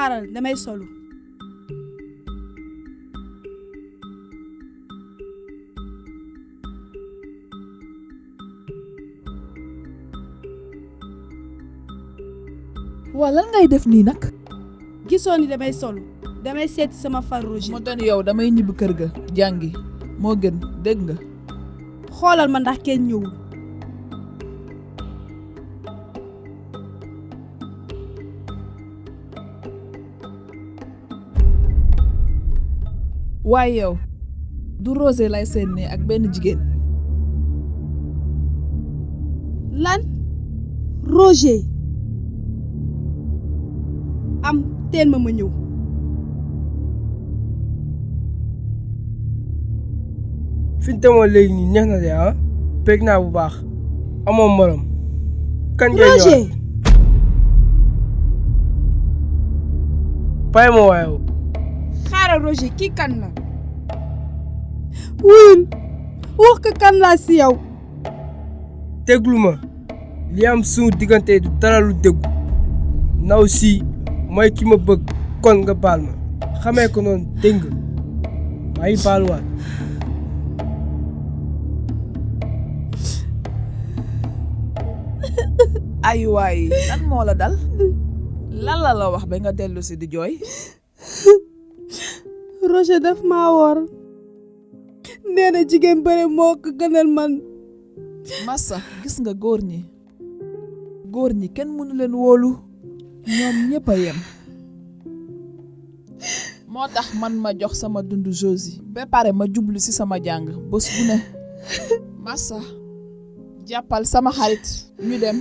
xaaral damay solu. waa lan ngay def nii nag. gisoo ni damay solu damay seeti sama far Roger. moo doon yow damay ñibbi kër ga jàngi moo gën dégg nga. xoolal ma ndax kenn ñëwul. waaye yow du Roger lay seen ne ak benn jigéen. lan Roger am teen ma ñëw. fi ñu demoon léegi nii neex na de ah bég naa bu baax amoo morom. kan ngay Roger ñëwaat bàyyi ma waaye. xaaral Roger kii kan la. wuyul wax ko kan laa si yow. déglu ma li am suñu diggante du dara lu déggu naw si mooy ki ma bëgg kon nga baal ma xamee ko noonu dégg nga maa ngi baaluwaat. ay waay lan moo la dal lan la wax ba nga dellu si di jooy. Roger daf maa wor nee na jigéen bëre moo ko gënal man. Massa gis nga góor ñi kenn mënu leen wóolu ñoom ñëpp a yem. moo tax man ma jox sama dund Josie ba pare ma jublu ci sama jàng bés bu ne. Massa jàppal sama xarit ñu dem.